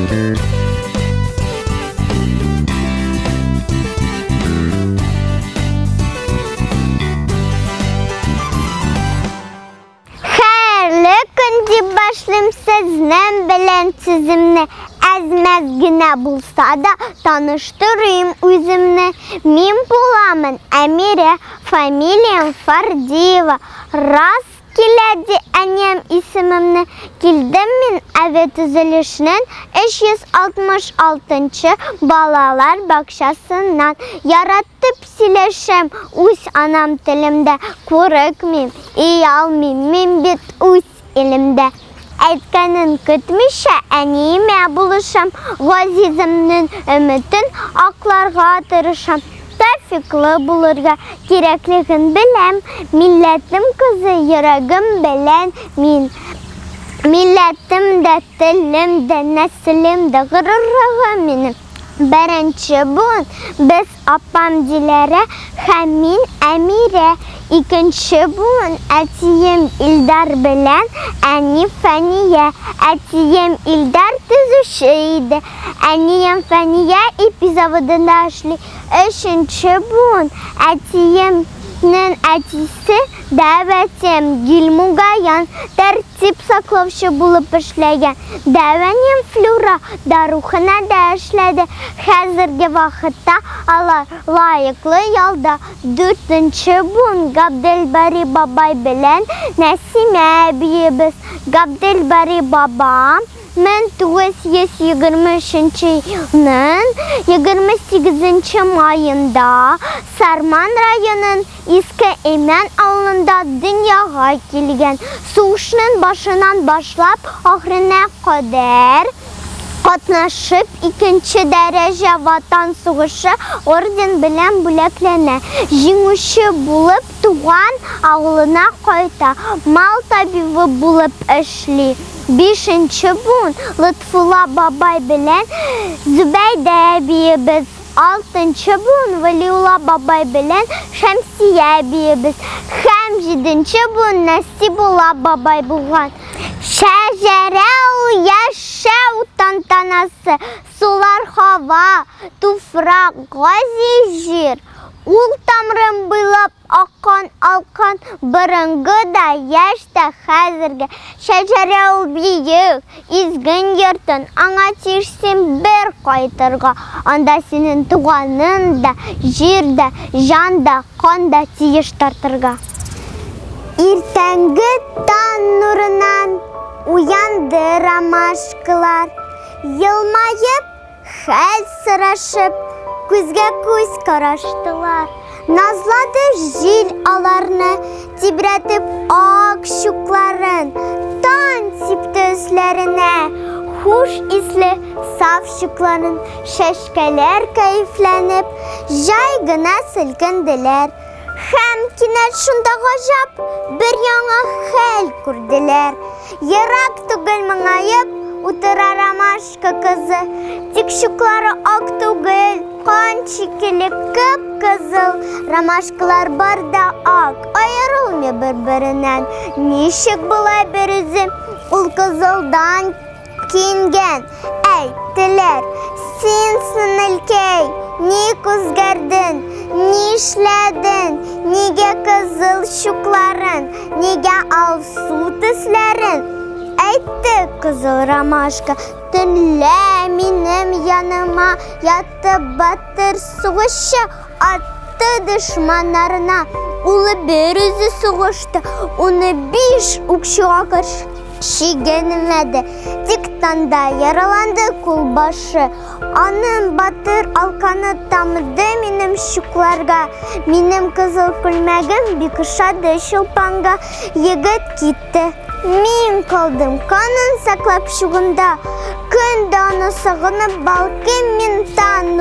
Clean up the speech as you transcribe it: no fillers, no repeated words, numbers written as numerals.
Хәерле көн дип башлыйм сезнең белән сүземне. Әз-мәз генә булса да таныштырыйм үземне. Мин буламын Әмирә, фамилиям Фардиева. Рас килә ди әнием исемемне. Килдем мин авиатөзелешнең 366 нчы балалар бакчасыннан. Яратып Сөйләшәм үз анам телемдә, Курыкмыйм, оялмыйм, мин бит үз илемдә. Әйткәнен көтмичә, әниемә булышам, Газиземнең өметен акларга тырышам. Тәүфыйклы булырга кирәклеген беләм, Милләтем кызы йөрәгем белән мин. Милләтем дә, телем дә, нәселем дә, горурлыгым минем. Беренче буын без апам Диләрә һәм мин Әмирә. Икенче буын әтием Илдар белән әни Фәния. Әтием Илдар төзүче иде. Әнием Фәния ипи заводында эшли. Өченче буын әтиемнең әтисе Дәү әтием Гилмугаян тәртип саклаучы булып эшләгән. Дәү әнием Флюра даруханәдә эшләде. Хәзерге вакытта алар лаеклы ялда. Дүртенче буын Габделбари бабай белән Нәсимә әбиебез. Габделбари бабам 1923 елның 28 маенда Сарман районын Иске Имән авылында дөньяга килгән. Сугышның башыннан башлап ахырына кадәр катнашып, икенче дәрәҗә Ватан сугышы орден белән бүләкләнә. Җиңүче булып туган авылына кайта, мал табибы булып эшли. Бишенче буын Лотфулла бабай белән Зөбәйдә әбиебез. Алтынчы буын Вәлиулла бабай белән Шәмсия әбиебез һәм җиденче буын Нәсибулла бабай булган. Шәҗәрә ул яшәү тантанасы, сулар һава, туфрак, газиз җир. Ул тамырын буйлап Аккан, алкан, борынгы да, яшь тә, хәзерге. Шәҗәрә ул биек, изген йортын, аңа тиеш син бер кайтырга. Анда синең туганың да, җир дә, җан да, кан да тиеш тартырга. Иртәнге таң нурыннан уянды ромашкалар, Елмаеп, Хәл сорашып, күзгә күз караштылар. Назлады җил аларны, тибрәтеп ак чукларын, таң сипте өсләренә, хуш исле саф чукларын. Чәчкәләр кәефләнеп, җай гына селкенделәр. Һәм кинәт шунда гаҗәп бер яңа хәл күрделәр. Ерак түгел моңаеп утыра ромашка кызы. Тик чуклары ак түгел, кан шикелле кып-кызыл. Ромашкалар бар да ак, аерылмый бер-береннән. Ничек болай берүзе ул кызылдан Киенгән, әйттеләр, син сеңелкәй, ник үзгәрдең, нишләдең, нигә кызыл чукларын, нигә алсу төсләрен? Әйтте кызыл ромашка, төнлә минем яныма ятты батыр сугышчы, атты дошманнарына. Улы бер үзе сугышты, уны биш укчыга каршы Чигенмәде, тик танда яраланды кулбашы. Аның батыр алканы тамды минем чукларга. Минем кызыл күлмәгем бик ошады Чулпанга. Егет китте, мин калдым, канын саклап чугында. Көн дә аны сагынып балкыйм мин таң.